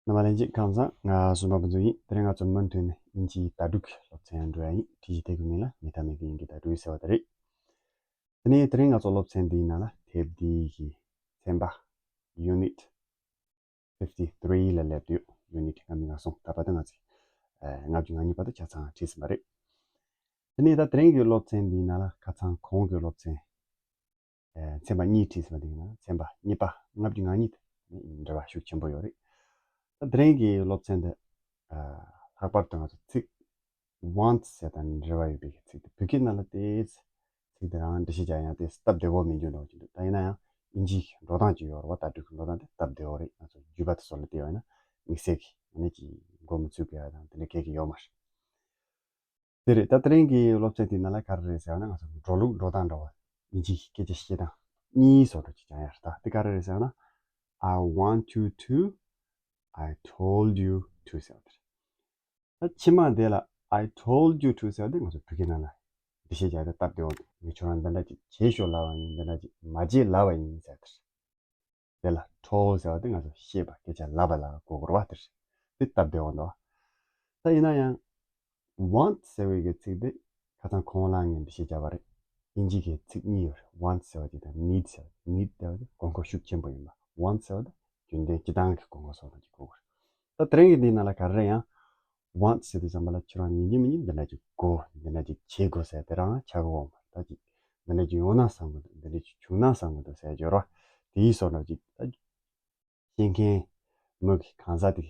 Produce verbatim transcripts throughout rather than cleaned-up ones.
རྣམ་པ་ལྷན་རྒྱས་ཁམས་བཟང་། ང་སུམ་པ་ཕུན་ཚོགས་ཡིན། དེ་རིང་ང་ཚོ་མུ་མཐུད་ནས་དབྱིན་ཇིའི་བརྡ་སྤྲོད་ཀྱི་སློབ་ཚན་འགྲོ་ཡ་ཡིན། བྲིས་གཞི་དེ་གི་མིང་ལ་མི་མཐའ་མེད་ཀྱི་དབྱིན་ཇིའི་བརྡ་སྤྲོད་ཟེར་བ་དེ་རེད། དེ་ནས་དེ་རིང་ང་ཚོ་སློབ་ཚན་འདིའི་ནང་ལ་དེབ་འདིའི་གི་ཚན་པ་Unit fifty three ལ་སླེབས་ཡོད། Unit ལྔ་བཅུ་ང་གསུམ། ད་བར་དུ་ང་ཚོས་ཨ་ལྔ་བཅུ་ང་གཉིས་བར་དུ་ཆ་ཚང་བྲིས་ཟིན་པ་རེད། དེ་ནས་ད་དེ་རིང་གི་སློབ་ཚན་འདིའི་ནང་ལ་ཁ་སང་གོང་གི་སློབ་ཚན་ཨ་ཚན་པ་གཉིས་བྲིས་ཟིན་པ་འདིའི་ནང་ཚན་པ་གཉིས་པ་ལྔ་བཅུ་ང་གཉིས་དེ་འབྲེལ་བ་ཤུགས་ཆེན་པོ་ཡོད་རེད། ད་དེ་རིང་གི་སློབ་ཚན་འདི་ཨ་ལྷག་པར་དུ་ང་ཚོ་ཚིག wants ཟེར་དང་འབྲེལ་བ་ཡོད་པའི་ཚིག་དེ་བོད་སྐད་ནང་ལ་དེ་ཚིག་དེ་རང་འགྲེལ་བཤད་རྒྱག་ཡང་དེ་སྟབས་བདེ་བོ་མི་འགྱུར་འགྲོ་གི་འདུག་ད་ཡིན་ན་ཡང་དབྱིན་ཇིའི་འགྲོ་སྟངས་ཅིག་ཡོད་རེད་བ། བརྡ་སྤྲོད་ཀྱི་འགྲོ་སྟངས་དེ་སྟབས་བདེ་བོ་རེད། ང་ཚོ་བརྒྱུད་པ་དེ་ཚོ་ལ་བལྟས་པ་ཡིན་ན་དམིགས་བསལ་གྱི་ཨ་ནི་ཅིག་མགོ་མི་ཚོས་དགོས་ཡ་དང་དེ་འདྲ་གང་ཡང་ཡོད་མ་རེད། དེ་རེད། ད་དེ་རིང་གི་སློབ་ཚན་དེའི་ནང་ལ་ག་རེ་རེད་ཟེར་བ་ན་ང་ཚོ་འགྲོ་ལུགས་འགྲོ་སྟངས་འདྲ་བ་དབྱིན་ཇིའི་སྐད་ཆ་བཤད་སྟངས་གཉིས་བཟོ་འདྲ་ཅིག་སྦྱང་ཡ་རེད། ད་དེ་ག་རེ་རེད་ཟེར་བ་ན། I want you to, I told you to ཟེར་བ་དེ་རེད། ད་ཕྱི་མ་དེ་ལ་I told you to ཟེར་བ་དེ་ང་ཚོ་བོད་སྐད་ནང་ལ་འགྲེལ་བཤད་རྒྱག་དེ་སྟབས་བདེ་བོ་འདུག་ངས་ཁྱོད་རང་འདི་འདྲ་ཅིག་བྱས་ཤོག་ལབ་པ་ཡིན། འདི་འདྲ་ཅིག་མ་བྱེད་ལབ་པ་ཡིན་ཟེར་དེ་རེད། དེ་ལ་told ཟེར་བ་དེ་ང་ཚོ་བཤད་པ་སྐད་ཆ་ལབ་པ་ལ་གོ་དགོས་རེད་བ། དེ་རེད། དེ་སྟབས་བདེ་བོ་འདུག་ད་ཡིན་ན་ཡང་want ཟེར་བའི་གི་ཚིག་དེ་ཁ་སང་གོང་ལ་ངས་འགྲེལ་བཤད་བརྒྱབ་པ་རེད། དབྱིན་ཇིའི་གི་ཚིག་གཉིས་ཡོད་རེད། want ཟེར་བ་དེ་དང་need ཟེར་བ། need ཟེར་བ་དེ་དགོས་མཁོ་ཤུགས་ཆེན་པོ་ཡིན་པ། want ཟེར་བ་དེ་རྒྱུན་ལྡན་སྤྱིར་བཏང་གི་དགོས་མཁོ་བཟོ་འདྲ་ཅིག་དགོས་ཀྱི་རེད། ད་དེ་རིང་གི་འདིའི་ནང་ལ་ག་རེ་ཡང་want ཟེར་དུས་ཙམ་པ་ལ་ཁྱེད་རང་ཡིན་གཅིག་མིན་གཅིག་འདི་འདྲ་ཅིག་དགོས། འདི་འདྲ་ཅིག་བྱེད་དགོས་ཟེར་དེ་རང་ཆགས་ཀྱི་ཡོད་མ་རེད། ད་ཅིག་འདི་འདྲ་ཅིག་ཡོང་ན་བསམ་གྱི་འདུག་འདི་འདྲ་ཅིག་བྱུང་ན་བསམ་གྱི་འདུག་ཟེར་སྦྱོར་བ་དེའི་བཟོ་འདྲ་ཅིག་ད་ཤེས་མཁན་མི་གི་གང་ཟག་དེ་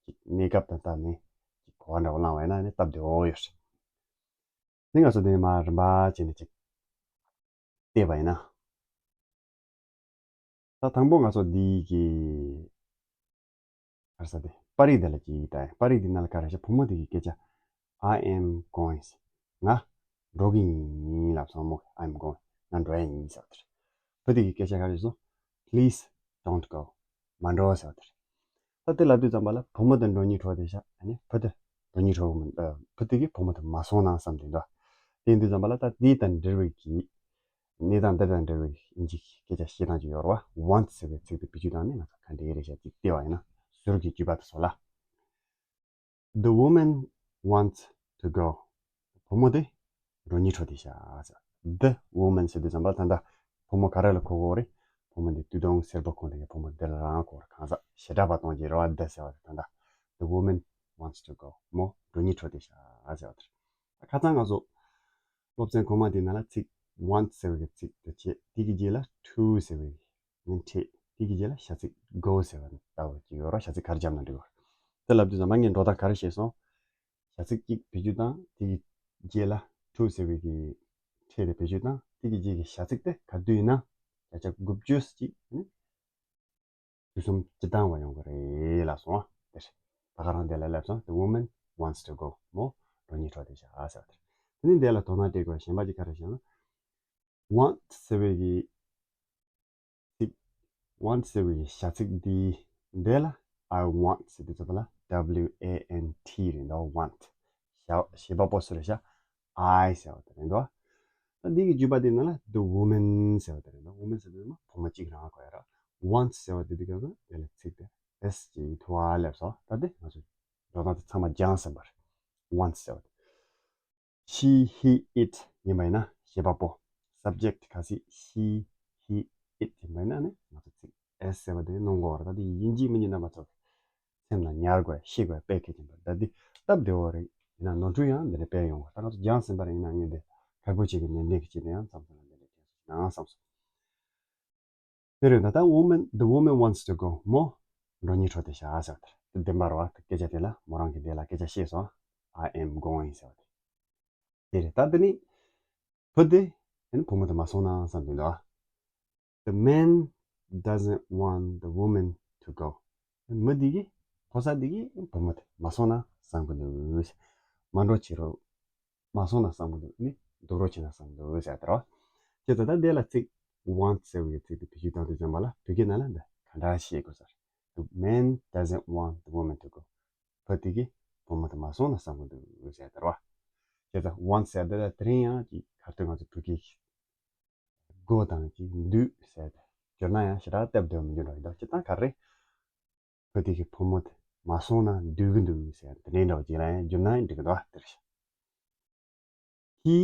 ཅིག་གནས་སྐབས་དང་བསྟུན་ནས་ཅིག་གོ་བ་འདྲ་བོ་བླངས་པ་ཡིན་ན་ནི་སྟབས་བདེ་བོ་ཡོད་རེད། དེ་ང་ཚོ་དེ་མར་རིམ་པ་བྱས་ནས་ཅིག་བལྟས་པ་ཡིན་ན། ད་དང་པོ་ང་ཚོ་འདི་གི་ག་རེ་ཟེར་དེ་པར་རིས་དེ་ལ་ཅིག་ལྟ་ཡིན། པར་རིས་འདི་ནང་ལ་ག་རེ་ཤག་བུ་མོ་དེ་གི་སྐད་ཆ། I am going. ང་འགྲོ་གི་ཡིན་ལབ་སོང་། བུ་མོ་གིས་I am going. ང་འགྲོ་ཡ་ཡིན་ཟེར་བ་དེ་རེད། བུ་དེ་གི་སྐད་ཆ་ག་རེ་སོང་། Please don't go. མ་འགྲོ་ཟེར་བ་དེ་རེད། ད་དེ་ལབ་དུས་ཙམ་པ་ལ་བུ་མོ་དེ་འགྲོ་སྙིང་བྲོ་དེ་ཤག་ཨ་ནི་བུ་དེ་འགྲོ་སྙིང་བྲོ་གི་མི་འདུག་བུ་དེ་གིས་བུ་མོ་དེ་མ་སོང་ན་བསམ་དེ་འདུག་དེ་ཡིན་དུས་ཙམ་པ་ལ་ད་དེ་དང་འབྲེལ་བའི་གི་གནས་སྟངས་འདི་དང་འབྲེལ་བའི་དབྱིན་ཇིའི་སྐད་ཆ་བཤད་སྟངས་ཅིག་ཡོད་རེད་བ། want ཟེར་བའི་ཚིག་དེ་བེད་སྤྱོད་བཏང་ནས་ང་ཚོ་ག་འདྲ་རེད་ཤག་ཅིག་བལྟས་པ་ཡིན་ན། ཟུར་གྱི་བརྒྱུད་པ་དེ་ཚོ་ལ། The woman wants to go. བུ་མོ་དེ་འགྲོ་སྙིང་བྲོ་དེ་ཤག་ཟེར། The woman ཟེར་དུས་ཙམ་པ་ད་ལྟ་བུ་མོ་ག་རེ་ལ་གོ་གི་ཡོད་རེད། བུ་མོ་དེ་སྟོད་ཐུང་སེར་པོ་གོན་དེ་གི་བུ་མོ་དེ་ལ་རང་གོ་རེད། གང་ཟག་བྱེ་བྲག་པ་སྟོན་གྱི་རེད་བ། The ཟེར་བ་དེ་ད་ལྟ། The woman wants to go. མོ་འགྲོ་སྙིང་བྲོ་དེ་ཤག་ཟེར་བ་དེ་རེད། ཁ་སང་ང་ཚོ་སློབ་ཚན་གོང་མ་དེའི་ནང་ལ་ཚིག want ཟེར་བའི་ཚིག་དེ་བྱས། དེ་གི་རྗེས་ལ་to ཟེར་བའི་ནི་ཕྲད། དེ་གི་རྗེས་ལ་བྱ་ཚིག་go ཟེར་བ་ནི་ལྟ་བུ་ཅིག་ཡོད་ར། བྱ་ཚིག་ག་རེ་བརྒྱབ་ན་འགྲིག་གི་རེད། དེ་ལབ་དུས་ཙམ་པ་ངས་འགྲོ་སྟངས་ག་རེ་བཤད་སོང་། བྱ་ཚིག་གཅིག་བེད་སྤྱོད་བཏང་། དེ་གི་རྗེས་ལ་to ཟེར་བའི་གི་ཕྲད་དེ་བེད་སྤྱོད་བཏང་། དེ་གི་རྗེས་ཀྱི་བྱ་ཚིག་དེ་ག་དུས་ཡིན་ན་བརྒྱ་ཆ་དགུ་བཅུ་ཅིག་ནི་དུས་གསུམ་སྤྱིར་བཏང་བ་ཡོང་གི་རེད་ལབ་སོང་། དེ་རེད། ད་ག་རང་དེ་ལ་སླེབས་སོང་། The woman wants to go. མོ་འགྲོ་སྙིང་བྲོ་དེ་ཤག་ཟེར་བ་དེ་རེད། དེ་ནི་འདི་ལ་དོ་སྣང་སྤྲད་དགོས་པ་གཞན་པ་ཅིག་ག་རེ་ཞེ་ན། want ཟེར་བའི་གི་ཚིག want ཟེར་བའི་གི་བྱ་ཚིག་འདི་འདི་ལ་I want ཟེར་དུས་ཙམ་པ་ལ་W A N T རེད་འདུག want བྱ་བྱེད་པ་པོ་སུ་རེད་ཤག I ཟེར་བ་དེ་རེད་འདུག་ད་འདི་གི་བརྒྱུད་པ་དེ་ནང་ལ་the woman ཟེར་བ་དེ་རེད་འདུག woman ཟེར་དུས་ཙམ་པ་བུ་མོ་གཅིག་རང་གོ་ཡ་ར། want ཟེར་བ་དེ་དེ་ག་ལ་དེ་ལ་ཚིག་དེ་S གི་ཐུ་བ་སླེབས་སོང་། ད་དེ་ང་ཚོ་འགྲོ་སྟངས་དེ་ཚང་མ་སྦྱངས་ཟིན་པ་རེད། want ཟེར་བ་དེ། She, he, it ཡིན་པ་ཡིན་ན་བྱེད་པ་པོ། subject གལ་སྲིད་she, he, it ཡིན་པ་ཡིན་ན་ནི་ང་ཚོ་ཚིག་S ཟེར་བ་དེ་ནོར་འགྲོ་བ་རེད། ད་དེ་ཡིན་གཅིག་མིན་གཅིག་རྣམ་པ་ཚོ་སེམས་ལ་ཉར་དགོས་ཤེས་དགོས་དཔེ་གལ་ཆེན་པོ་རེད། ད་དེ་སྟབས་བདེ་བོ་རེད། ཡིན་ན་ནོར་འཁྲུལ་ཡང་འདི་འདྲ་དཔེ་ཡོང་བ། ད་ང་ཚོ་སྦྱངས་ཟིན་པ་རེད། ཡིན་ན་ངས་འདི་ཁག་པོ་བྱེད་ཀྱི་ནན་ཏན་གྱིས་བྱས་ན་ཡང་མཚམས་མཚམས་ལ་འདི་འདྲ་དྲན་སོང་ན་བསམ་སོང་། དེ་རེད། ད་ལྟ་woman, the woman wants to go. མོ་འགྲོ་སྙིང་བྲོ་དེ་ཤག་ཟེར་བ་དེ་རེད། དེ་བདེན་པ་རེད་བ། སྐད་ཆ་དེ་ལ་མོ་རང་གིས་དེ་ལ་སྐད་ཆ་བཤད་སོང་། I am going ཟེར་བ་དེ། དེ་རེད། ད་དེ་ནི་བུ་དེ་ཨ་ནི་བུ་མོ་དེ་མ་སོང་ན་བསམ་གྱི་འདུག The man doesn't want the woman to go. མི་དེ་གིས་ཕོ་གསར་དེ་གིས་བུ་མོ་དེ་མ་སོང་ན་བསམ་གྱི་འདུག་མ་འགྲོ་བྱེད་རོགས། མ་སོང་ན་བསམ་གྱི་འདུག་ནི་སྡུག་རོགས་བྱེད་ན་བསམ་གྱི་འདུག་ཟེར་དེ་རེད་བ། བྱས་ཙང་ད་འདི་ལ་ཚིག want ཟེར་བའི་ཚིག་དེ་བེད་སྤྱོད་བཏང་དུས་ཙམ་པ་ལ་བོད་སྐད་ནང་ལ་འདི་ག་འདྲ་ཤེས་དགོས་ཟེར། The man doesn't want the woman to go. བུ་དེ་གིས་བུ་མོ་དེ་མ་སོང་ན་བསམ་གྱི་འདུག་ཟེར་དེ་རེད་བ། བྱས་ཙང་want ཟེར་འདི་ལ་དེ་རིང་ཡང་ཅིག་ག་དུས་ང་ཚོ་བོད་སྐད་ཀྱི་go དང་ཅིག་འདུག་ཟེར་ཏེ་བསྒྱུར་ན་ཡང་ཞེ་དྲག་སྟབས་བདེ་བ་མི་འགྱུར་རོགས་ཡིན་ད། སྤྱིར་བཏང་ག་རེ། བུ་དེ་གིས་བུ་མོ་དེ་ མ་སོང་ན་འདོད་ཀྱི་འདུག་ཟེར་དེ་འདྲའི་འདྲ་བོ་ཅིག་ལ་ཡང་བསྒྱུར་ན་འགྲིག་གི་འདུག་ཨ་དེ་རེད། He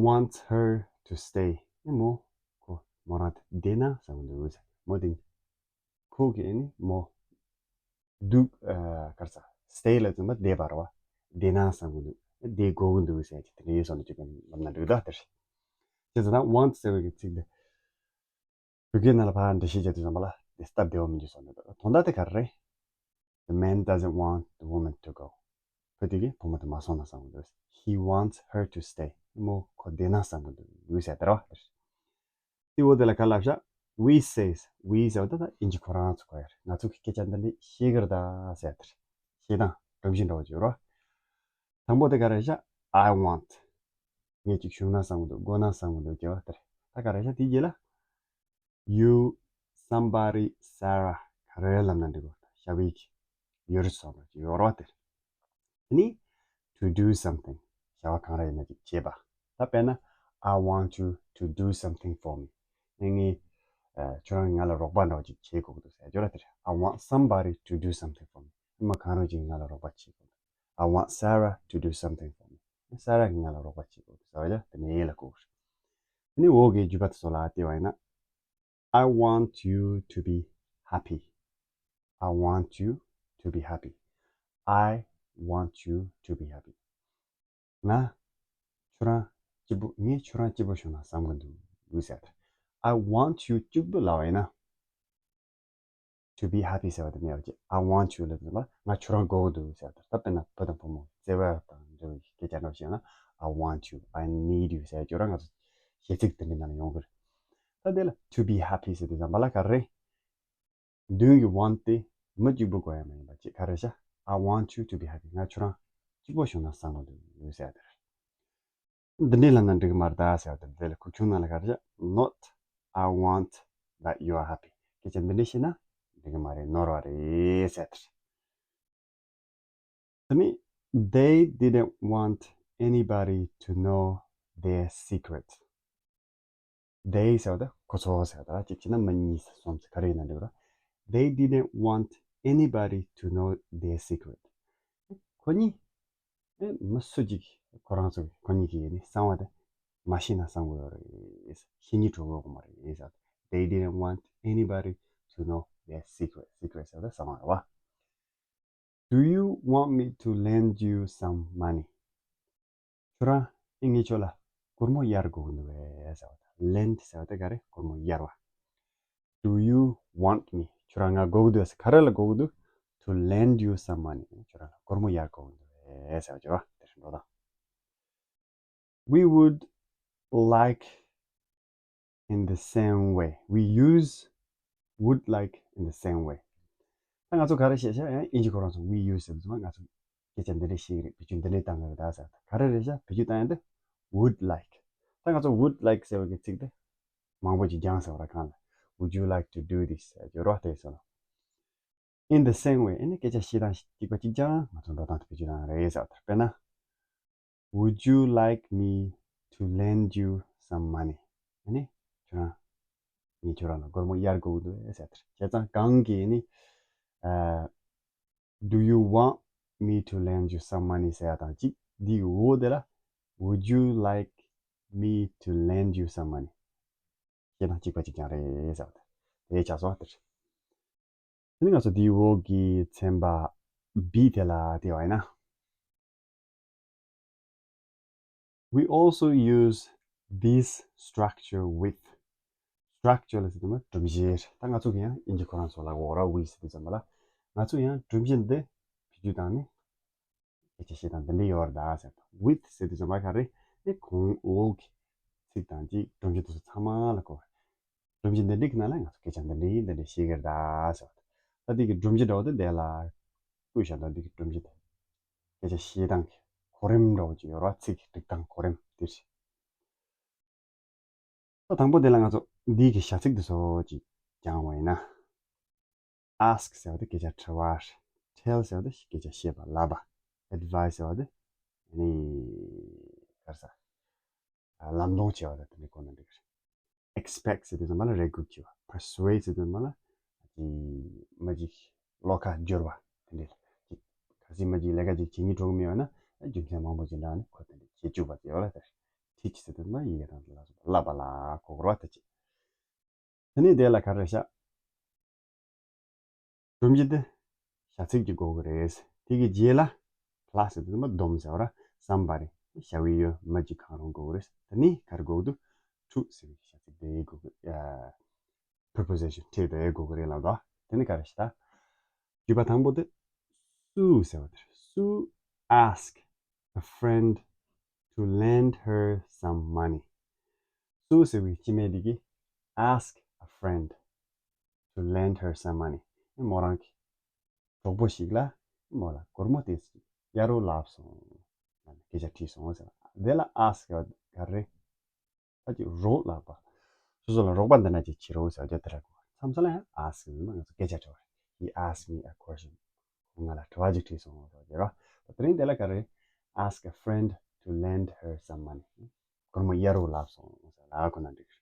wants her to stay. ཨེ་མོ། ཁོ་མོ་རང་དེ་བསྡད་ན་བསམ་གི་འདུག་ཟེར། མོ་དེ་ཁོ་གིས་ཨེ་ནི་མོ་འདུག་ཨ་ག་རེ་ཟ། stay ལབ་དུས་ཙམ་པ་བསྡད་པ་རེད་བ། བསྡད་ན་བསམ་གི་འདུག་བསྡད་དགོས་ཀྱི་འདུག་ཟེར་གྱི་དེ་འདྲའི་བཟོ་འདྲ་ཅིག་ལབ་ན་འགྲིག་གི་འདུག་ཨ་དེ་རེད། བྱས་ཙང་ན་want ཟེར་བའི་གི་ཚིག་འདི་བོད་སྐད་ནང་ལ་ཕར་འགྲེལ་བཤད་བྱེད་དུས་ཙམ་པ་ལ་དེ་སྟབས་བདེ་བོ་མི་འདུག་བསམ་གི་འདུག་དོན་དག་དེ་ག་རེ་རེད། The man doesn't want the woman to go. བུ་དེ་གིས་བུ་མོ་དེ་མ་སོང་ན་བསམ་གི་འདུག He wants her to stay. མོ་ཁོ་བསྡད་ན་བསམ་གི་འདུག་ཟེར་དེ་རེད་བ། དེ་འོ་དེ་ལ་ག་ལབ་ཤག We says. We ཟེར་བ་ད་ད་ཨིན་ཇི་ཁོ་རང་ཚོ་གོ་ཡ་རེད། ང་ཚོ་གི་སྐད་ཆ་འདི་འདྲ་བཤད་གི་རེད་ད་ཟེར་དེ་རེད། བཤད་སྟངས་སྒྲོམ་གཞི་འདྲ་བོ་ཅིག་ཡོད་རེད་བ། དང་པོ་དེ་ག་རེ་ཤག I want. ངས་ཅིག་ཞུ་ན་བསམ་གི་འདུག་དགོས་ན་བསམ་གི་འདུག་ཅེས་པ་དེ་རེད། ད་ག་རེ་ཤག་དེའི་རྗེས་ལ། You, somebody, Sarah. ག་རེ་ལབ་ན་འགྲིག་གོ། བྱ་བའི་ཡུལ་སོགས་ཀྱི་ཡོད་རེད་དེ། ནི། To do something. བྱ་བ་གང་རེ་ཡིན་ན་ཅིག་བྱེད་པ། ད་དཔེར་ན། I want you to do something for me. ངས་ངས་ཁྱོད་རང་གིས་ང་ལ་རོགས་པ་འདྲ་བོ་ཅིག་བྱེད་དགོས་ཀྱི་འདུག་ཟེར་ཡ་ཅིག་ཡོད་རེད་དེ། I want somebody to do something for me. མི་གང་རུང་ཅིག་ང་ལ་རོགས་པ་བྱེད་དགོས་འདུག I want Sarah to do something for me. སེ་ར་གིས་ང་ལ་རོགས་པ་བྱེད་དགོས་འདུག་ཟེར་བ་ཡ་དེ་ནས་ཡིན་ལ་གོ། དེ་ནས་འོག་གི་བརྗོད་པ་དེ་ཚོ་ལ་བལྟས་པ་ཡིན་ན། I want you to be happy. I want you to be happy. I want you to be happy. ང་ཁྱོད་རང་སྐྱིད་པོ། ངས་ཁྱོད་རང་སྐྱིད་པོ་བྱུང་ན་བསམ་གི་འདུག་ཟེར་ཏེ། I want you གཅིག་པུ་ལབ་པ་ཡིན་ན། To be happy ཟེར་བ་དེ་མེད་པ་ཅིག I want you ལབ་དུས་ལ་ང་ཁྱོད་རང་དགོས་ཀྱི་འདུག་ཟེར་ཏེ། ད་དཔེར་ན་བུ་དང་བུ་མོ་བརྩེ་བ་དང་འབྲེལ་བའི་སྐད་ཆ་འདྲ་བཤད་ན། I want you, I need you ཟེར་ཡ་ཅིག་ཡོད་ར། ང་ཚོ་གཞས་ཚིག་དེ་འདྲའི་ནང་ལ་ཡོང་གི་རེད། ད་དེ་ལ་to be happy ཟེར་དུས་ཙམ་པ་ལ་ག་རེ། མདུན་གྱི་want དེ་མི་གཅིག་པུ་དགོས་ཡ་མ་ཡིན་པ་ཅིག་ག་རེ་ཤག I want you to be happy. ང་ཁྱོད་རང་སྐྱིད་པོ་བྱུང་ན་བསམ་གི་འདུག་ཟེར་ཡ་དེ་རེད། འདི་འདྲའི་ལབ་ན་འགྲིག་གི་མ་རེད་ད་ཟེར་བ་དེ་འདི་ལ་ཁུག་ཆུང་ནང་ལ་ག་རེ་ཤག Not I want that you are happy. སྐད་ཆ་འདི་འདྲ་བཤད་ན་འགྲིག་གི་མ་རེད། ནོར་བ་རེད་ཟེར་ཡ་དེ་རེད། དེ་ནི། They didn't want anybody to know their secret. They ཟེར་བ་དེ་ཁོ་ཚོ་ཟེར་བ་དང་གཅིག་བྱས་ན་མི་གཉིས་གསུམ་ཟེར་ག་རེ་ཡིན་ན་འགྲིག་ར། They didn't want anybody to know their secret. ཁོ་གཉིས། ཨེ་མི་སུ་གཅིག་ཁོ་རང་ཚོ་ཁོ་གཉིས་ཀྱི་ནི་གསང་བ་དེ་མ་ཤེས་ན་བསམ་གི་ཡོད་རེད། ཤེས་སྙིང་བྲོ་གི་ཡོད་མ་རེད་ཟེར། They didn't want anybody to know their secret. Secret ཟེར་བ་དེ་གསང་བ་རེད་བ། Do you want me to lend you some money? ཁྱོད་རང་ཨེ་ངས་ཁྱོད་ལ་སྒོར་མོ་གཡར་དགོས་ཀྱི་འདུག་གས་ཟེར་བ་དང་། Lend ཟེར་བ་དེ་ག་རེ། སྒོར་མོ་གཡར་བ། Do you want me? ཁྱོད་རང་ང་དགོས་ཀྱི་འདུག་གས། ག་རེ་ལ་དགོས་ཀྱི་འདུག To lend you some money. ཁྱོད་རང་ལ་སྒོར་མོ་གཡར་དགོས་ཀྱི་འདུག་གས་ཟེར་བ་ཅིག་རེད་བ། དེ་རེད་འགྲོ་སྟངས། We would like in the same way. We use would like in the same way. ད་ང་ཚོ་ག་རེ་བཤད་ཤག་ཡང་ཨིན་ཇི་ཁོ་རང་ཚོ་we use ཟེར་དུས་ང་ཚོ་སྐད་ཆ་འདི་འདྲ་བཤད་ཀྱི་རེད། བེད་སྤྱོད་འདི་འདྲ་བཏང་གི་རེད་ད་ཟེར། ག་རེ་རེད་ཤག་བེད་སྤྱོད་བཏང་ཡ་འདི་would like. ད་ང་ཚོ་would like ཟེར་བ་གི་ཚིག་འདི་མང་པོ་ཅིག་སྦྱངས་ཟེར་བ་ར། གང་ལ། Would you like to do this ཟེར་གྱི་རོ་དེ་ཟེར་ལ། In the same way. ཨ་ནི་སྐད་ཆ་བཤད་སྟངས་གཅིག་པ་གཅིག་རྐྱང་ང་ཚོ་འགྲོ་སྟངས་དེ་བེད་སྤྱོད་བཏང་རེད་ཟེར་བ་དང་། དཔེར་ན། Would you like me to lend you some money? ཨ་ནི་ཁྱོད་རང་ངས་ཁྱོད་རང་ལ་སྒོར་མོ་གཡར་དགོས་ཀྱི་འདུག་ཟེར་ཏེ། བྱས་ཙང་གང་གིས་ནི། ཨ། Do you want me to lend you some money ཟེར་ཡ་དང་གཅིག་འདི་གི་འོག་དེ་ལ། Would you like me to lend you some money? ཞེས་དང་གཅིག་པ་གཅིག་རྐྱང་རེད་ཟེར་བ་དེ་ཆགས་སོང་བ་དེ་རེད། དེ་ནི་ང་ཚོ་འདིའི་འོག་གི་ཚན་པ་B དེ་ལ་བལྟས་པ་ཡིན་ན། We also use this structure with. Structure ལ་ཟེར་དུས་ན་སྒྲོམ་གཞི། ད་ང་ཚོ་གི་ཡང་ཨིན་ཇི་ཁོ་རང་ཚོ་ལ་འོ་ར་we ཟེར་དུས་ཙམ་པ་ལ། ང་ཚོ་ཡང་སྒྲོམ་གཞི་འདི་བེད་སྤྱོད་བཏང་ནས་སྐད་ཆ་བཤད་སྟངས་འདི་འདྲ་ཡོད་རེད་ད་ཟེར་དང་། With ཟེར་དུས་ཙམ་པ་ག་རེ་ནི་གོང་འོག་གི་ཚིག་དང་གཅིག་སྒྲོམ་གཞི་དེ་ཚོ་ཚང་མ་ལ་གོ། སྒྲོམ་གཞི་འདི་འདྲའི་གི་ནང་ལ་ང་ཚོ་སྐད་ཆ་འདི་འདྲའི་འདི་འདྲའི་བཤད་གི་རེད་ད་ཟེར་བ། ད་འདི་གི་སྒྲོམ་གཞི་འདྲ་བོ་དེ་འདི་ལ་བཀོད་བཞག་འདུག་འདི་གི་སྒྲོམ་གཞི་དེ། སྐད་ཆ་བཤད་སྟངས་ཀྱི་གོ་རིམ་འདྲ་བོ་ཅིག་ཡོད་རེད་བ། ཚིག་གི་སྒྲིག་སྟངས་གོ་རིམ་འདི་རེད། ད་དང་པོ་འདི་ལ་ང་ཚོ་འདི་གི་བྱ་ཚིག་འདི་ཚོ་ཅིག་སྦྱང་བ་ཡིན་ན། Ask ཟེར་བ་དེ་སྐད་ཆ་དྲི་བ། Tell ཟེར་བ་དེ་སྐད་ཆ་བཤད་པ་ལབ་པ། Advice ཟེར་བ་དེ་ནི་ག་རེ་ཟ། ལམ་སྟོན་བྱེད་པ་དང་དེ་འདྲའི་སྐོར་ནས་འདི་ག་རེ། Expect ཟེར་དུས་ཙམ་པ་ལ་རེ་སྒུག་བྱེད་པ། Persuade ཟེར་དུས་ཙམ་པ་ལ་ཅིག་མ་ཅིག་བློ་ཁ་བསྒྱུར་བ། དེ་འདྲས་ཅིག་ག་ཟིག་མ་ཅིག་ལས་ཀ་ཅིག་བྱེད་སྙིང་བྲོ་གི་མེད་པ་ན་རྒྱུ་མཚན་མང་པོ་ཅིག་འདྲ་ནི་ཁོ་དེ་འདྲས་བྱེད་བཅུག་པ་དེ་ཡོད་ལ། དེར་teach ཟེར་དུས་མ་ཡི་གེ་དང་ལ་སོགས་པ་བསླབ་པ་ལ་གོ་དགོས་པ་དེ་ཅིག་དེ་ནས་དེ་ལ་ག་རེ་བྱ། སྒྲོམ་གཞི་དེ་བྱ་ཚིག་གི་དགོས་ཀྱི་རེད། དེ་གི་རྗེས་ལ་plus ཟེར་དུས་མ་སྡོམ་ཟེར་བ་ར་བསམ་པ་རེད། བྱ་བའི་ཡུལ་མ་གཅིག་གང་རུང་དགོས་ཀྱི་རེད། དེ་ནས་ག་རེ་དགོས་ཀྱི་འདུག to ཟེར་བའི་བྱ་ཚིག་དེ་དགོས་ཀྱི་preposition ཐེབས་དེ་དགོས་ཀྱི་རེད་ལབ་དོ། དེ་ནི་ག་རེ་ཞིག་ད། བརྒྱུད་པ་དང་པོ་དེ་སུ་ཟེར་བ་དེ་རེད། སུ ask a friend to lend her some money. སུ་ཟེར་བའི་སྤྱི་མེད་དེ་གིས་ask a friend to lend her some money. མོ་རང་གི་གྲོགས་པོ་ཞིག་ལ་མོ་ལ་སྒོར་མོ་དེ་གཡར་རོགས་ལབ་སོང་། སྐད་ཆ་དྲིས་སོང་ཟེར་བ། དེ་ལ་ask ག་རེ། ད་ཅིག་རོགས་ལབ་པ། སོ་སོ་ལ་རོགས་པ་འདི་འདྲ་ཅིག་བྱེད་རོགས་ཟེར་བ་དེ་རེད་གོ། མཚམས་མཚམས་ལ་ཡང་ask ཟེར་ན་ང་ཚོ་སྐད་ཆ་དྲི་བ་རེད། He asked me a question. ཁོ་ང་ལ་དྲི་བ་ཅིག་དྲིས་སོང་ཟེར་བ་དེ་རེད། དེ་རིང་དེ་ལ་ག་རེ། Ask a friend to lend her some money. སྒོར་མོ་གཡར་རོགས་ལབ་སོང་ཟེར་ལ་ཁོ་ན་འགྲིག་རེད།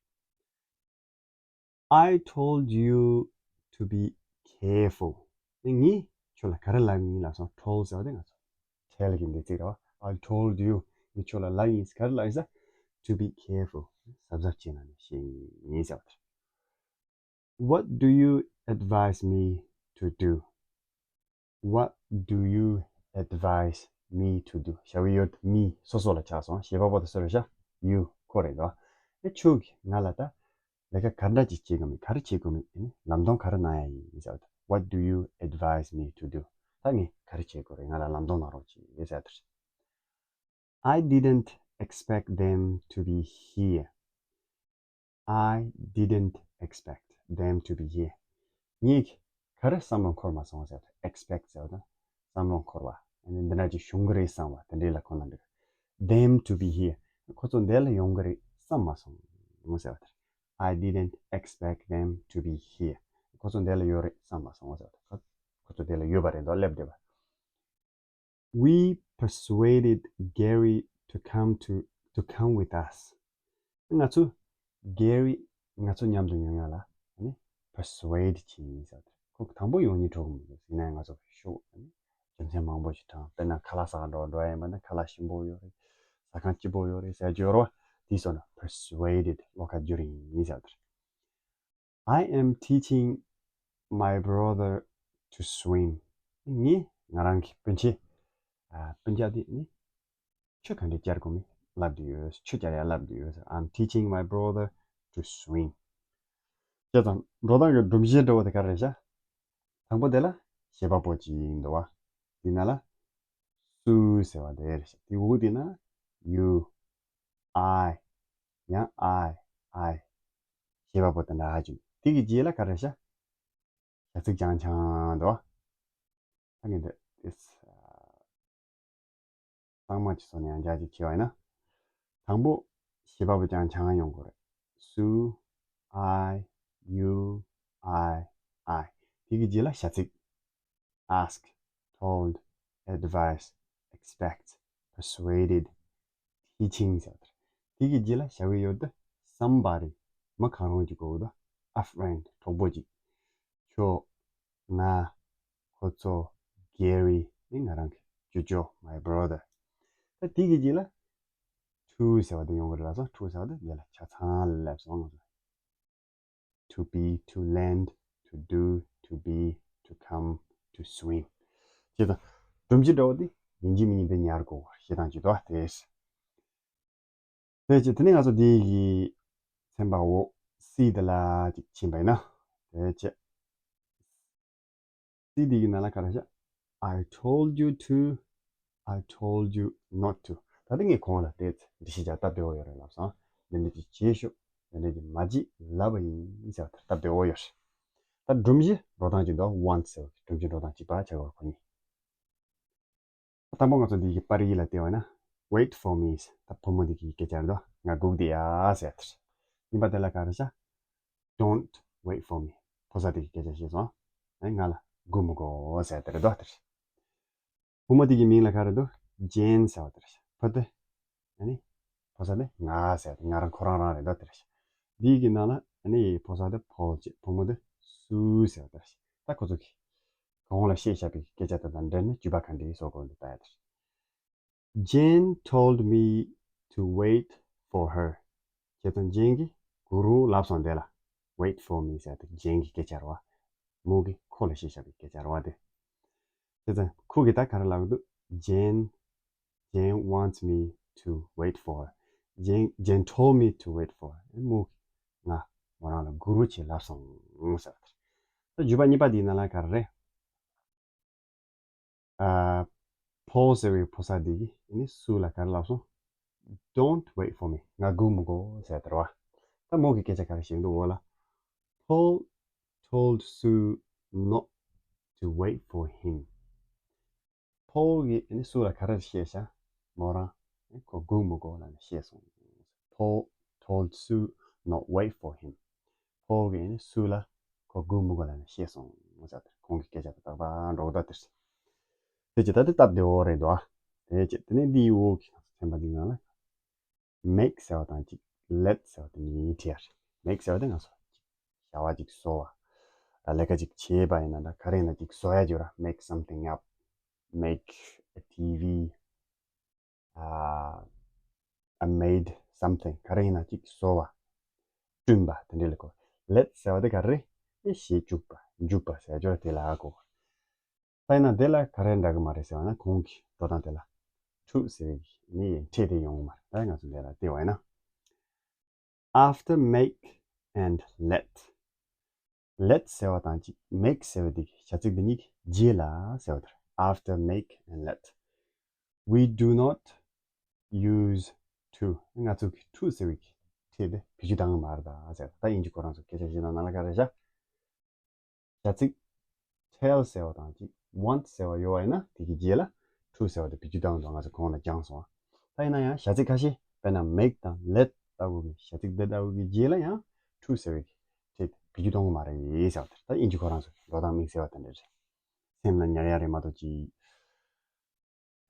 I told you to be careful. ངས་ཁྱོད་ལ་ག་རེ་ལབ་ཡིན་ལབ་སོང་། told ཟེར་བ་དེ་ང་ཚོ་tell གི་འདས་ཚིག་རེད་བ། I told you. ངས་ཁྱོད་ལ་ལབ་ཡིན། ག་རེ་ལབ་ཡིན་ཟེར། To be careful. གཟབ་གཟབ་བྱས་ན་ནི་ཤེས་ཡིན་ཟེར་བ་དེ་རེད། What do you advise me to do? What do you advise me to do? བྱ་བའི་ཡུལ་me སོ་སོ་ལ་ཆགས་སོང་། བྱེད་པ་པོ་དེ་སུ་རེད་ཤག you ཁོ་རེད་དོ། ཨེ་ཁྱོད་ཀྱིས་ང་ལ་ད་ལས་ཀ་ག་འདྲ་ཅིག་བྱེད་དགོས་མིན། ག་རེ་བྱེད་དགོས་མིན། ཨེ་ནི་ལམ་སྟོན་ག་རེ་གནང་ཡ་ཡིན་ཟེར་བ་དེ། What do you advise me to do? ད་ངས་ག་རེ་བྱེད་དགོས་རེད། ང་ལ་ལམ་སྟོན་གནང་རོགས་གྱིས་ཟེར་བ་དེ་རེད། I didn't expect them to be here. I didn't expect them to be here. ངས་ག་རེ་བསམ་བློ་འཁོར་མ་སོང་ཟེར། expect ཟེར་བ་དང་བསམ་བློ་འཁོར་བ། ཨ་ནི་འདི་འདྲ་ཅིག་བྱུང་གི་རེད་བསམ་བ་དེ་འདྲའི་ལ་གོ་ན་འགྲིག them to be here. ཁོ་ཚོ་འདི་ལ་ཡོང་གི་རེད་བསམ་མ་སོང་ཟེར་བ་དེ། I didn't expect them to be here. ཁོ་ཚོ་འདི་ལ་ཡོད་རེད་བསམ་མ་སོང་ཟེར་བ་དེ། ཁོ་ཚོ་འདི་ལ་ཡོད་པ་རེད་འདུག་སླེབས་བསྡད་པ། We persuaded Gary to come to to come with us. ང་ཚོ་Gary ང་ཚོ་མཉམ་དུ་ཡོང་ཡ་ལ་ནི་persuade བྱས་ཡིན་ཟེར། ཁོ་དང་པོ་ཡོང་སྙིང་བྲོ་གི་མི་འདུག་ཡིན་ན་ཡང་ང་ཚོ་ཤོག་རྒྱུ་མཚན་མང་པོ་ཞིག་དྲངས། དཔེར་ན་ཁ་ལག་ཟ་ག་འགྲོ་འགྲོ་ཡ་ཡིན་པ་ན་ཁ་ལག་ཞིམ་པོ་ཡོད་རེད། ཟ་ཁང་སྐྱིད་པོ་ཡོད་རེད་ཟེར་རྒྱུ་ཡོད་རེད་བ། དེའི་སོགས་ན་persuaded བློ་ཁ་བསྒྱུར་ཡིན་ཟེར། I am teaching my brother to swim. ངས་ང་རང་གི་སྤུན་མཆེད། ཨ། སྤུན་ཀྱག་དེ་ནི་ཆུ་ག་འདྲས་བསྐྱལ་དགོས་མིན་བསླབ་བསྡད་ཡོད། ཆུ་བསྐྱལ་ཡ་བསླབ་བསྡད་ཡོད། I'm teaching my brother to swim. བྱས་ཙང་འགྲོ་སྟངས་ཀྱི་སྒྲོམ་གཞི་འདྲ་བོ་དེ་ག་རེ་རེད་ཤག་དང་པོ་དེ་ལ་བྱེད་པ་པོ་ཅིག་འདུག་བ། དེ་ན་ལ་སུ་ཟེར་བ་དེ་རེད་ཤག་དེ་འོག་དེ་ན་you, I, ཡང་I, I བྱེད་པ་པོ་དེ་འདྲ་ཧ་ཅང་། དེ་གི་རྗེས་ལ་ག་རེ་ཤག་བྱ་ཚིག་རྐྱང་རྐྱང་འདུག་བ། ད་ངས་འདི་ཨེས་གཙང་མ་གྱི་སོ་ནས་ཡང་བསྐྱར་ཅིག་བྱས་པ་ཡིན་ན། དང་པོ་བྱེད་པ་པོ་རྐྱང་རྐྱང་ཡོང་དགོས་རེད། སུ། I, you, I, I དེ་གི་རྗེས་ལ་བྱ་ཚིག ask, told, advise, expect, persuaded, teaching ཟེར་བ་དེ་རེད། དེ་གི་རྗེས་ལ་བྱ་བའི་ཡུལ་དེ་somebody མི་གང་རུང་གི་གོ་དོ། A friend གྲོགས་པོ་གཅིག་ཁྱོད། ང་། ཁོ་ཚོ། Gary ནི་ང་རང་གི་ཅོ་ཅོ། My brother ད་དེ་གི་རྗེས་ལ་to ཟེར་བ་དེ་ཡོང་གི་རེད་ལབ་སོང་། to ཟེར་བ་དེ་འདི་ལ་ཆ་ཚང་ལ་སླེབས་སོང་ང་ཚོ། To be, to lend, to do, to be, to come, to swim བྱས་ཙང་སྒྲོམ་གཞི་འདྲ་བོ་དེ་ཡིན་གཅིག་མིན་གཅིག་དེ་ཉར་དགོས་ཞེ་སྡང་གཅིག་འདུག་བ། དེ་རེད། དེ་རྗེས་དེ་ནས་ང་ཚོ་འདི་གི་ཚན་པ་འོག་C དེ་ལ་ཅིག་ཕྱིན་པ་ཡིན་ན། དེ་རྗེས་C དེ་གི་ནང་ལ་ག་རེ་བཞག I told you to, I told you not to. ད་ལྟ་ངས་གོང་ལ་བལྟས་ཚེ་འགྲེལ་བཤད་རྒྱག་སྟབས་བདེ་བོ་ཡོད་རེད་ལབ་སོང་། འདི་འདྲ་ཅིག་བྱེད་ཤོག་འདི་འདྲ་ཅིག་མ་བྱེད་ལབ་པ་ཡིན་ཟེར་བ་དེ་སྟབས་བདེ་བོ་ཡོད་རེད། ད་སྒྲོམ་གཞི་འགྲོ་སྟངས་ཅིག་འདུག want ཟེར་བ་སྒྲོམ་གཞི་འགྲོ་སྟངས་གཅིག་པ་བྱ་དགོས་རེད་ཁོ་གཉིས། དང་པོ་ང་ཚོ་འདི་གི་པར་ཡིག་ལ་བལྟས་པ་ན། Wait for me ད་བུ་མོ་འདི་གི་སྐད་ཆ་རེད་དོ། ང་སྒུག་བསྡད་ཡ་ཟེར་ཡ་དེ་རེད། གཉིས་པ་དེ་ལ་ག་རེ་བྱ། Don't wait for me ཕོ་གསར་དེ་གི་སྐད་ཆ་བཤད་སོང་། ཨ་ནི་ང་ལ་སྒུག་མི་དགོས་ཟེར་ཡ་དེ་རེད་དོ། དེ་རེད། བུ་མོ་དེ་གི་མིང་ལ་ག་རེ་འདུག Jane ཟེར་བ་དེ་རེད། ཕ་དེ། ཨ་ནི། ཕོ་གསར་དེ་ང་ཟེར་ཏེ་ང་རང་ཁོ་རང་རང་རེད་འདུག་དེ་རེད། འདི་གི་ནང་ལ་ཨ་ནི་ཕོ་གསར་དེ་Paul བྱས། བུ་མོ་དེ་Sue ཟེར་བ་དེ་རེད། ད་ཁོ་ཚོ་གི། གོང་ལ་བཤད་བཞག་པའི་སྐད་ཆ་དེ་དང་འབྲེལ་ནས་བརྗོད་པ་ག་འདྲ་ཡིན་བཟོ་དགོས་འདུག་ལྟ་ཡ་དེ་རེད། Jane told me to wait for her. བྱས་ཙང་ཇེན་གྱིས་གུ་རུ་ལབ་སོང་དེ་ལ། Wait for me ཟེར་དེ་ཇེན་གྱི་སྐད་ཆ་རེད་བ། མོ་གིས་ཁོ་ལ་བཤད་བཞག་པའི་སྐད་ཆ་རེད་བ་དེ། བྱས་ཙང་ཁོ་གིས་ད་ག་རེ་ལབ་ཀྱི་འདུག Jane, Jane wants me to wait for her. Jane, Jane told me to wait for her. མོ་གིས་ང་མོ་རང་ལ་གུ་རུ་བྱེད་ལབ་སོང་ཟེར་བ་དེ་རེད། ད་བརྗོད་པ་གཉིས་པ་དེའི་ནང་ལ་ག་རེ་རེད། ཨ། ཕོལ་ཟེར་བའི་ཕོ་གསར་འདི་གིས་ཨ་ནི་སུ་ལ་ག་རེ་ལབ་སོང་། Don't wait for me. ང་སྒུག་མི་དགོས་ཟེར་དེ་རེད་བ། ད་མོ་གིས་སྐད་ཆ་ག་རེ་བཤད་འདུག་འོ་ལ། Paul told Sue not to wait for him. ཕོལ་གྱིས་ཨ་ནི་སུ་ལ་ག་རེ་བཤད་ཤག་མོ་རང་ཁོ་སྒུག་མི་དགོས་ལབ་ནས་བཤད་སོང་། Paul told Sue not wait for him. ཕོལ་གྱིས་ཨ་ནི་སུ་ལ་ཁོ་སྒུག་མི་དགོས་ལབ་ནས་བཤད་སོང་ཟེར་དེ། ཁོང་གི་སྐད་ཆ་དེ་ཏག་ཏག་འགྲོ་གི་ད་དེ་རེད། དེ་ཅི་ད་དེ་སྟབས་བདེ་བོ་རེད་འདུག་ཨ། དེ་ཅི་དེ་ནས་འདིའི་འོག་གི་ཚན་པ་འདི་ནང་ལ་make ཟེར་བ་དང་གཅིག let ཟེར་བ་དེ་གཉིས་བྲིས་ཡ་རེད། make ཟེར་བ་དེ་ང་ཚོ་བྱ་བ་ཅིག་བཟོ་བ། ལས་ཀ་ཅིག་བྱེད་པ་ཡིན་ན་ད་ག་རེ་ཡིན་ན་ཅིག་བཟོ་ཡ་ཅིག་ཡོད་ར། Make something up, make a T V, uh, I made something. ག་རེ་ཡིན་ན་ཅིག་བཟོ་བ། བསྐྲུན་པ་དེ་འདྲ་ལ་གོ། let ཟེར་བ་དེ་ག་རེ་རེད། ཨེ་བྱེད་བཅུག་པ། འཇུག་པ་ཟེར་ཡ་ཅིག་ཡོད་ར། དེ་ལ་གོ། ད་ཡིན་ན་དེ་ལ་ག་རེ་འདྲ་གི་མ་རེད་ཟེར་བ་ན་ཁོང་གི་འགྲོ་སྟངས་དེ་ལ་to ཟེར་བའི་ནི་ཡིན་ཁྲིད་དེ་ཡོང་གི་མ་རེད། ད་ང་ཚོ་འདི་ལ་བལྟས་པ་ཡིན་ན། After make and let. Let ཟེར་བ་དང་གཅིག make ཟེར་བ་དེ་གི་བྱ་ཚིག་འདི་གཉིས་ཀྱི་རྗེས་ལ་ཟེར་བ་དེ་རེད། After make and let, we do not use to. ང་ཚོ་གི་to ཟེར་བའི་གི་ཁྲིད་དེ་བེད་སྤྱོད་བཏང་གི་མ་རེད་ད་ཟེར། ད་དབྱིན་ཇི་ཁོ་རང་ཚོ་སྐད་ཆ་བཤད་ན་ནང་ལ་ག་རེ་བྱ། བྱ་ཚིག tell ཟེར་བ་དང་གཅིག want ཟེར་བ་ཡོད་པ་ཡིན་ན་དེ་གི་རྗེས་ལ་to ཟེར་བ་དེ་བེད་སྤྱོད་བཏང་འདུག་ང་ཚོ་གོང་ལ་སྦྱངས་སོང་། ད་ཡིན་ན་ཡང་བྱ་ཚིག་ཁ་ཤས་དཔེར་ན་make དང་let ལྟ་བུ་གི་བྱ་ཚིག་འདི་ལྟ་བུ་གི་རྗེས་ལ་ཡང་to ཟེར་བའི་ཁྲིད་བེད་སྤྱོད་གཏོང་གི་མ་རེད་ཟེར་བ་དེ། ད་དབྱིན་ཇི་ཁོ་རང་ཚོ་འགྲོ་སྟངས་དམིགས་བསལ་བ་དེ་འདྲ་རེད། སེམས་ལ་ཉར་ཡ་རེད་མ་གཏོགས་ཅིག་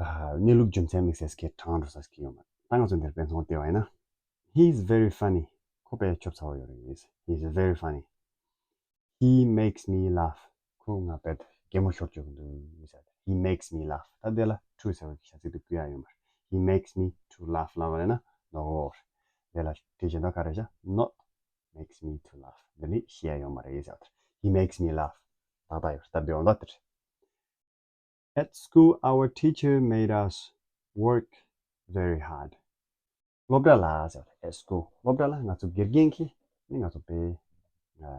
ཨ། གནས་ལུགས་རྒྱུ་མཚན་དམིགས་བསལ་སྐད་དྲངས་འགྲོ་ས་ཞིག་ཡོད་མ་རེད། ད་ང་ཚོ་འདིར་དཔེ་མཚོན་བལྟས་པ་ཡིན་ན། He is very funny. ཁོ་དཔེ་ཆོབ་ཚ་བོ་ཡོད་རེད། He is very funny. He makes me laugh. ཁོ་ང་དཔེ་གད་མོ་ཤོར་བཅུག་གི་འདུག་ཟེར། He makes me laugh. ད་དེ་ལ་to ཟེར་བའི་བྱ་ཚིག་དེ་བཀོལ་ཡ་ཡོད་མ་རེད། He makes me to laugh ལབ་པ་ཡིན་ན་ནོར་བ་རེད། དེ་ལ་དེ་བཞིན་དུ་ག་རེ་བྱ། Not makes me to laugh. འདི་ནི་བཤད་ཡ་ཡོད་མ་རེད་ཟེར་བ་དེ། He makes me laugh. ཏག་ཏག་ཡོད་རེད། སྟབས་བདེ་བོ་འདུག་དེ་རེད། At school, our teacher made us work very hard. སློབ་གྲྭ་ལ་ཟེར་བ་རེད། At school. སློབ་གྲྭ་ལ་ང་ཚོ་དགེ་རྒན་གྱིས་ནི་ང་ཚོ་དཔེ་ཨ།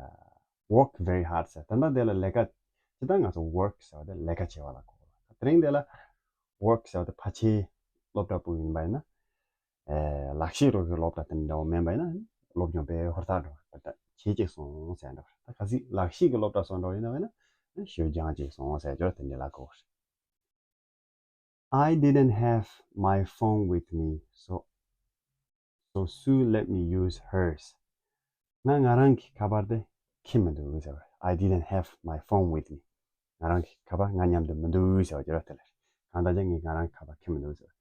work very hard ཟེར། ད་ལྟ་དེ་ལ་ལས་ཀ་ཇི་ལྟར་ང་ཚོ་work ཟེར་བ་དེ་ལས་ཀ་བྱེད་པ་ལ་གོ། དེ་རིང་དེ་ལ་work ཟེར་བ་དེ་ཕལ་ཆེར་སློབ་གྲྭ་པོ་ཡིན་པ་ཡིན་ན། ཨེ། ལག་ཤེས་རོགས་ཀྱི་སློབ་གྲྭ་དེ་འདྲ་བོ་མིན་པ་ཡིན་ན་སློབ་སྦྱོང་དཔེ་ཧུར་ཐག་འགྲོ་བ་ད་ལྟ་བྱེད་ཅིག་སོང་ཟེར་འགྲོ། ད་གལ་སྲིད་ལག་ཤེས་ཀྱི་སློབ་གྲྭ་སོགས་འདྲ་བོ་ཡིན་ན་བས་ན་ཞོད་སྦྱང་ཅིག་སོང་ཟེར་སྦྱོར་དེ་འདྲ་ལ་གོ། I didn't have my phone with me, so, so Sue let me use hers. ང་ང་རང་གི་ཁ་པར་དེ་འཁྱེར་མི་འདུག་ཟེར་བ། I didn't have my phone with me. ང་རང་གི་ཁ་པར་ང་མཉམ་དུ་མི་འདུག་ཟེར་བ་ཅི་ར་དེ་ལ། གང་ལྟར་ཀྱང་ངས་ང་རང་གི་ཁ་པར་འཁྱེར་མི་འདུག་ཟེར་བ།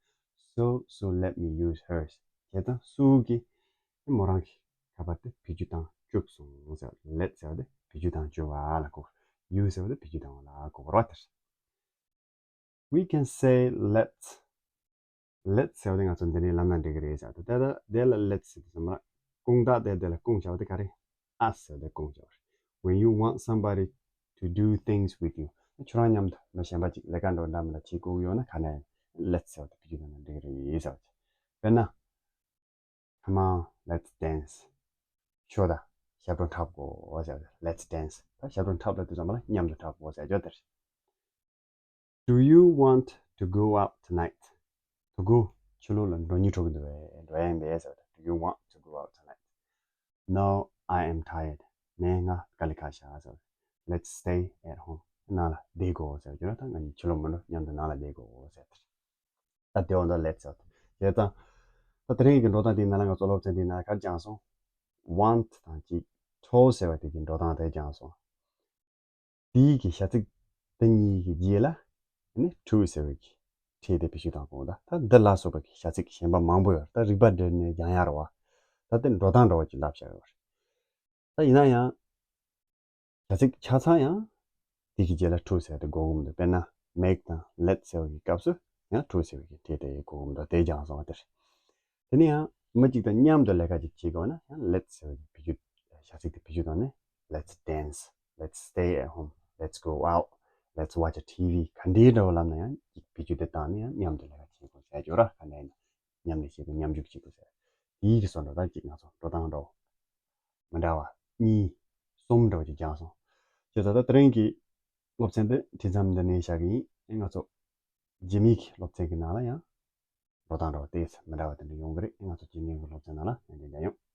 So, so let me use hers. བྱས་ཙང་སུའུ་གིས་མོ་རང་གི་ཁ་པར་དེ་བེད་སྤྱོད་བཏང་བཅུག་སོང་ཟེར་བ། Let ཟེར་བ་དེ་བེད་སྤྱོད་བཏང་བཅུག་པ་ལ་གོ། Use ཟེར་བ་དེ་བེད་སྤྱོད་བཏང་བ་ལ་གོ་བ་རེད། We can say let. Let ཟེར་བ་དེ་ང་ཚོ་འདི་ནས་ལབ་ན་འགྲིག་གི་རེད་ཟེར་བ་དེ། ད་ལྟ་དེ་ལ་let ཟེར་དུས་ཙམ་པ་ལ་དགོངས་དག་དེ་དེ་ལ་དགོངས་བྱ་བ་དེ་ག་རེ། Us ཟེར་བ་དེ་དགོངས་བྱ་བ་རེད། When you want somebody to do things with you. ཁྱོད་རང་མཉམ་དུ་མི་གཞན་པ་ཅིག་ལས་ཀ་འགྲོ་འདྲ་མི་འདྲ་བྱེད་དགོས་ཀྱི་ཡོད་ན་ག་ནས་let ཟེར་བ་དེ་བེད་སྤྱོད་གཏོང་ན་འགྲིག་གི་རེད་ཟེར་བ་དེ། དཔེར་ན། Come on, let's dance. ཤོག་ད། ཞབས་བྲོ་འཁྲབ་དགོས་ཟེར་བ་དེ། Let's dance. ད་ཞབས་བྲོ་འཁྲབ་ལབ་དུས་ཙམ་པ་ལ་མཉམ་དུ་འཁྲབ་དགོས་ཟེར་རྒྱུ་དེ་རེད། Do you want to go out tonight? དོ་དགོང་ཕྱི་ལོགས་ལ་འགྲོ་སྙིང་བྲོ་གི་འདུག་གས། འགྲོ་ཡ་ཡིན་པས་ཟེར་བ་དེ། Do you want to go out tonight? No, I am tired. མེད། ང་དཀའ་ལས་ཁག་ཤག་ཟེར་བ་དེ། Let's stay at home. ནང་ལ་བསྡད་དགོས་ཟེར་རྒྱུ་ན་ད་ང་གཉིས་ཕྱི་ལོགས་མི་འགྲོ། མཉམ་དུ་ནང་ལ་བསྡད་དགོས་ཟེར་དེ་རེད། ད་དེ་འོ་ད་let ཟེར་བ་དེ། བྱས་ཙང་། ད་དེ་རིང་གི་འགྲོ་སྟངས་དེའི་ནང་ལ་ང་ཚོ་སློབ་ཚན་དེའི་ནང་ལ་ག་རེ་སྦྱངས་སོང་། Want དང་གཅིག told ཟེར་བ་དེ་གི་འགྲོ་སྟངས་དེ་སྦྱངས་སོང་། དེའི་གི་བྱ་ཚིག་དེ་གཉིས་ཀྱི་རྗེས་ལ་ནི་to ཟེར་བའི་གི་ཁྲིད་དེ་བེད་སྤྱོད་བཏང་དགོས། ད་ད་འདི་ལ་སོགས་པའི་གི་བྱ་ཚིག་གཞན་པ་མང་པོ་ཡོད་རེད། ད་རིག་པ་སྦྲེལ་ནས་སྦྱང་ཡ་རེད་བ། ད་དེ་འགྲོ་སྟངས་འདྲ་བོ་ཅིག་ལབ་བཞག་ཡོད་རེད། ད་ཡིན་ན་ཡང་། བྱ་ཚིག་ཆ་ཚང་ཡང་། དེ་གི་རྗེས་ལ་to་ཟེར་དེ་དགོས་ཀྱི་མི་འདུག་དཔེར་ན་make་དང་let་ཟེར་བ་གི་སྐབས་སུ་ཡང་to་ཟེར་བ་གི་དེ་དེ་དགོས་ཀྱི་མི་འདུག་དེ་སྦྱངས་སོང་བ་དེར། དེ་ནས་ཡང་མི་གཅིག་དང་མཉམ་དུ་ལས་ཀ་ཅིག་བྱེད་དགོས་ན་ཡང་let་ཟེར་བ་གི་བེད་སྤྱོད། བྱ་ཚིག་དེ་བེད་སྤྱོད་བཏང་ནས། Let's dance, let's stay at home, let's go out, let's watch a T V ག་འདྲའི་འདྲ་བོ་ལབ་ན་ཡང་བེད་སྤྱོད་དེ་བཏང་ནས་ཡང་མཉམ་དུ་ལས་ཀ་བྱེད་དགོས་ཟེར་རྒྱུ་ར། ག་འདྲ་ཡིན་ན་མཉམ་ལས་བྱེད་དགོས། མཉམ་ཞུགས་བྱེད་དགོས་ཟེར། དེའི་རིགས་སོགས་འགྲོ་སྟངས་ཅིག་ང་ཚོ་འགྲོ་སྟངས་འདྲ་བོ་མི་འདྲ་བ་གཉིས་གསུམ་འདྲ་བོ་ཅིག་སྦྱངས་སོང་། བྱས་ཙང་ད་དེ་རིང་གི་སློབ་ཚན་འདི་དུས་མཚམས་འདི་ནས་བཞག་གི་ཡིན། ང་ཚོ་རྗེས་མའི་གི་སློབ་ཚན་གི་ནང་ལ་ཡང་འགྲོ་སྟངས་འདྲ་བོ་དེ་མི་འདྲ་བ་དེ་འདྲ་ཡོང་གི་རེད། ང་ཚོ་རྗེས་མའི་གི་སློབ་ཚན་ནང་ལ་ཡང་དེ་འདྲ་ཡོང་།